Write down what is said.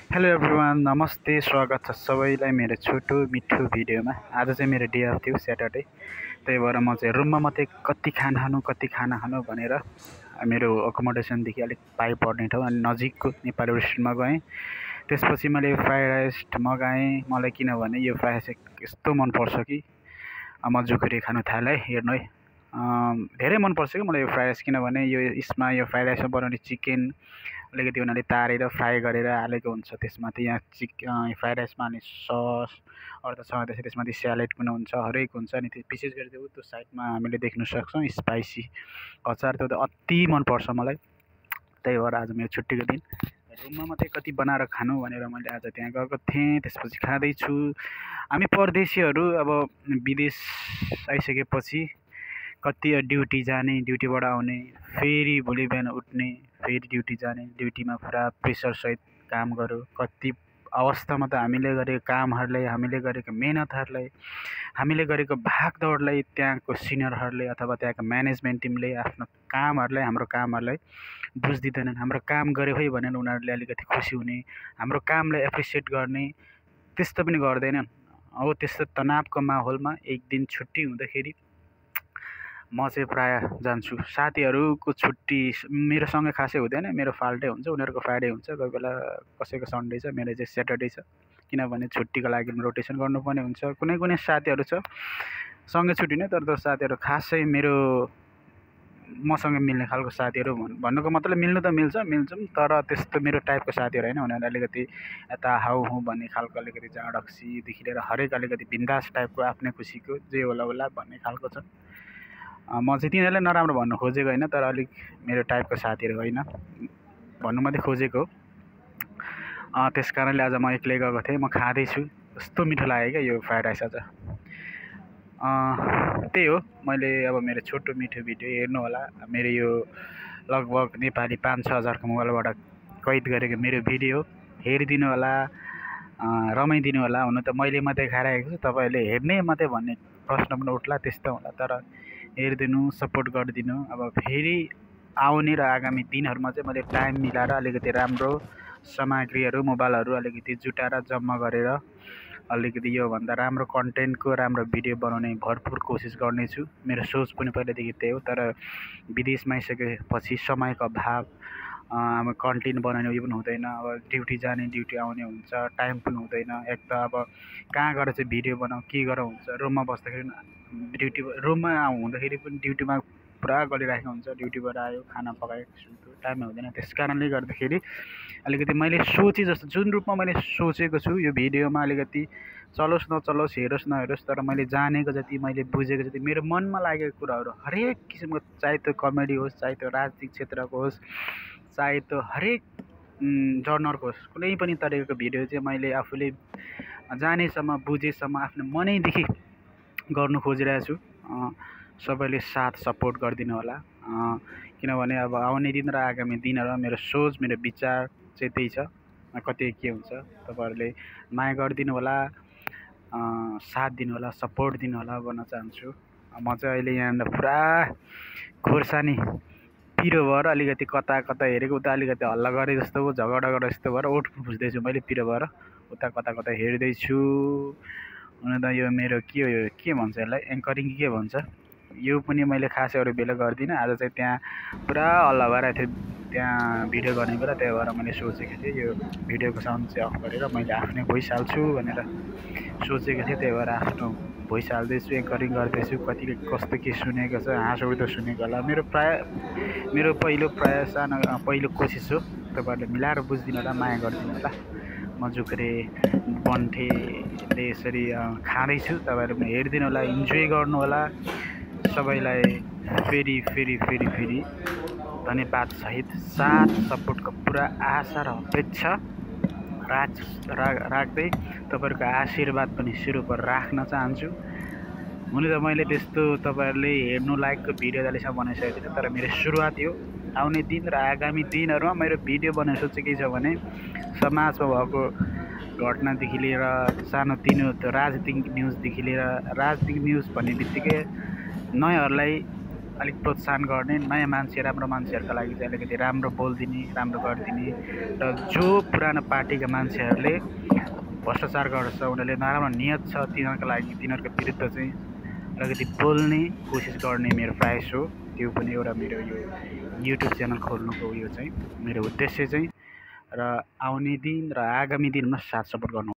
Hello everyone, नमस्ते। स्वागत छ सबैलाई मेरो छोटो मिठो भिडियोमा। आज चाहिँ मेरो डे अफ थियो, स्याटरडे। त्यही भएर म चाहिँ रुममा मात्रै कति खाना खानु भनेर मेरो अकोमोडेसनदेखि अलिक पाइ पर्ने ठाउँ अनि नजिकको नेपाली रेस्टुरेन्टमा गएँ। त्यसपछि मैले फ्राइड राइस मगाएँ। मलाई किनभने यो फ्राइड राइस यस्तो मनपर्छ कि म जुखुरी खानु थालेँ। हेर्नु है, धेरै मनपर्छ कि मलाई यो फ्राइड राइस, किनभने यो फ्राइड राइसमा बनाउने चिकन अलिकति उनीहरूले तारेर फ्राई गरेर हालेको हुन्छ। त्यसमाथि यहाँ फ्राइड राइसमा हाल्ने सस अरू त छ, त्यसमाथि स्यालेड पनि हुन्छ, हरेक हुन्छ। अनि त्यो विशेष गरी त्यो साइडमा हामीले देख्न सक्छौँ स्पाइसी अचार, त्यो त अति मनपर्छ मलाई। त्यही भएर आज मेरो छुट्टीको दिन, रुममा मात्रै कति बनाएर खानु भनेर मैले आज त्यहाँ गएको थिएँ। त्यसपछि खाँदैछु। हामी परदेशीहरू अब विदेश आइसकेपछि कति ड्युटी जाने, ड्युटीबाट आउने, फेरि भोलि बिहान उठ्ने, फेरि ड्युटी जाने, ड्युटीमा पुरा प्रेसरसहित काम गऱ्यो। कति अवस्थामा त हामीले गरेको कामहरूलाई, हामीले गरेको मेहनतहरूलाई, हामीले गरेको भागदौडलाई त्यहाँको सिनियरहरूले अथवा त्यहाँको म्यानेजमेन्ट टिमले आफ्नो हाम्रो कामहरूलाई बुझिदिँदैनन्। हाम्रो काम गऱ्यो है भनेर उनीहरूले अलिकति खुसी हुने, हाम्रो कामलाई एप्रिसिएट गर्ने, त्यस्तो पनि गर्दैनन्। हो, त्यस्तो तनावको माहौलमा एक दिन छुट्टी हुँदाखेरि म चाहिँ प्रायः जान्छु। साथीहरूको छुट्टी मेरो सँगै खासै हुँदैन, मेरो फाल्टै हुन्छ, उनीहरूको फ्राइडे हुन्छ, कोही बेला कसैको सन्डे छ, मेरो चाहिँ स्याटरडे छ। किनभने छुट्टीको लागि रोटेसन गर्नुपर्ने हुन्छ। कुनै कुनै साथीहरू छ सँगै छुट्टिने, तर त्यो साथीहरू खासै मसँग मिल्ने खालको साथीहरू भन्नुको मतलब मिल्नु त मिल्छौँ, तर त्यस्तो मेरो टाइपको साथीहरू होइन। उनीहरू अलिकति यता हाउ हुँ भन्ने खालको, अलिकति जाँडक्सीदेखि लिएर हरेक अलिकति बिन्दास टाइपको, आफ्नै खुसीको जे होला भन्ने खालको छ। म चाहिँ तिनीहरूलाई नराम्रो भन्नु खोजेको होइन, तर अलिक मेरो टाइपको साथीहरू होइन भन्नु मात्रै खोजेको। त्यस कारणले आज म एक्लै गएको थिएँ। म खाँदैछु, कस्तो मिठो लाग्यो क्या यो फ्राइड राइस आज। त्यही हो, मैले अब मेरो छोटो मिठो भिडियो हेर्नु होला। मेरो यो लगभग नेपाली 5-6 हजारको मोबाइलबाट कैद गरेको मेरो भिडियो हेरिदिनु होला, रमाइदिनु होला। हुन त मैले मात्रै खाइरहेको छु, तपाईँहरूले हेर्ने मात्रै भन्ने प्रश्न पनि उठ्ला, त्यस्तो होला। तर हेरिदिनु, सपोर्ट गरिदिनु। अब फेरि आउने र आगामी दिनहरूमा चाहिँ मैले टाइम मिलाएर अलिकति राम्रो सामग्रीहरू, मोबाइलहरू अलिकति जुटाएर जम्मा गरेर अलिकति योभन्दा राम्रो कन्टेन्टको राम्रो भिडियो बनाउने भरपुर कोसिस गर्नेछु। मेरो सोच पनि पहिल्यैदेखि त्यही हो, तर विदेशमा आइसकेपछि समयको अभाव, अब कन्टेन्ट बनाउने उयो पनि हुँदैन। अब ड्युटी जाने, ड्युटी आउने हुन्छ, टाइम पनि हुँदैन। एक त अब कहाँ गएर चाहिँ भिडियो बनाऊ, के गरौँ हुन्छ। रुममा बस्दाखेरि रुममा हुँदाखेरि पनि ड्युटीमा पुरा गरिरहेको हुन्छ। ड्युटीबाट आयो, खाना पकायो, सुत्यो, टाइम हुँदैन। त्यस कारणले गर्दाखेरि अलिकति मैले सोचे जस्तो, जुन रूपमा मैले सोचेको छु यो भिडियोमा, अलिकति चलोस् नचलोस्, हेरोस् नहेरोस्, तर मैले जानेको जति, मैले बुझेको जति, मेरो मनमा लागेको कुराहरू हरेक किसिमको, चाहे त्यो कमेडी होस्, चाहे त्यो राजनीतिक क्षेत्रको होस्, चाहे त्यो हरेक जर्नरको होस्, कुनै पनि तरिकाको भिडियो चाहिँ मैले आफूले जानेसम्म, बुझेसम्म, आफ्नो मनैदेखि गर्नु खोजिरहेको छु। सबैले साथ सपोर्ट गरिदिनु होला, किनभने अब आउने दिन र आगामी दिनहरूमा मेरो सोच, मेरो विचार चाहिँ त्यही छ। कति के हुन्छ, तपाईँहरूले माया गरिदिनु होला, साथ दिनु होला, सपोर्ट दिनु होला भन्न चाहन्छु। म चाहिँ अहिले यहाँ पुरा खोर्सानी पिरो भएर अलिकति कता हेरेको, उता अलिकति हल्ला गरे जस्तो भयो, झगडा गरे जस्तो भएर ओठ बुझ्दैछु मैले, पिरो भएर उता कता हेर्दैछु। हुन त यो मेरो के भन्छ यसलाई, एङ्करिङ के भन्छ, यो पनि मैले खासै अरू बेला गर्दिनँ। आज चाहिँ त्यहाँ पुरा हल्ला भइरहेको थियो त्यहाँ भिडियो गर्ने बेला, त्यही भएर मैले सोचेको थिएँ यो भिडियोको साउन्ड चाहिँ अफ गरेर मैले आफ्नै भोइस हाल्छु भनेर सोचेको थिएँ। त्यही भएर आफ्नो भोइस हाल्दैछु, एङ्करिङ गर्दैछु। कति कस्तो के सुनेको छ, हाँस उठ्दो सुनेको होला। मेरो पहिलो कोसिस हो, तपाईँहरूले मिलाएर बुझिदिनु होला, माया गरिदिनु होला। म जुक्रे बन्ठेले यसरी खाँदैछु, तपाईँहरू पनि हेरिदिनु होला, इन्जोय गर्नु होला। सबैलाई फेरि धन्यवाद सहित साथ सपोर्टको पुरा आशा र अपेक्षा राख्दै तपाईँहरूको आशीर्वाद पनि सिर पर राख्न चाहन्छु। हुन त मैले त्यस्तो तपाईँहरूले हेर्नु लायकको भिडियो अहिलेसम्म बनाइसकेको थिएन, तर मेरो सुरुवात हो। आउने दिन र आगामी दिनहरूमा मेरो भिडियो बनाउने सोच के छ भने, समाजमा भएको घटनादेखि लिएर सानोतिनो राजनीतिक न्युजदेखि लिएर, राजनीतिक न्युज भन्ने बित्तिकै नयाँहरूलाई अलिक प्रोत्साहन गर्ने, नयाँ मान्छे राम्रो मान्छेहरूका लागि चाहिँ अलिकति राम्रो बोलिदिने, राम्रो गरिदिने र जो पुरानो पार्टीका मान्छेहरूले भ्रष्टाचार गर्छ, उनीहरूले नराम्रो नियत छ तिनीहरूका लागि, तिनीहरूको विरुद्ध चाहिँ अलिकति बोल्ने कोसिस गर्ने मेरो प्रयास हो। त्यो पनि एउटा मेरो यो युट्युब च्यानल खोल्नुको उयो चाहिँ मेरो उद्देश्य चाहिँ, र आउने दिन र आगामी दिनमा साथ सपोर्ट गर्नु।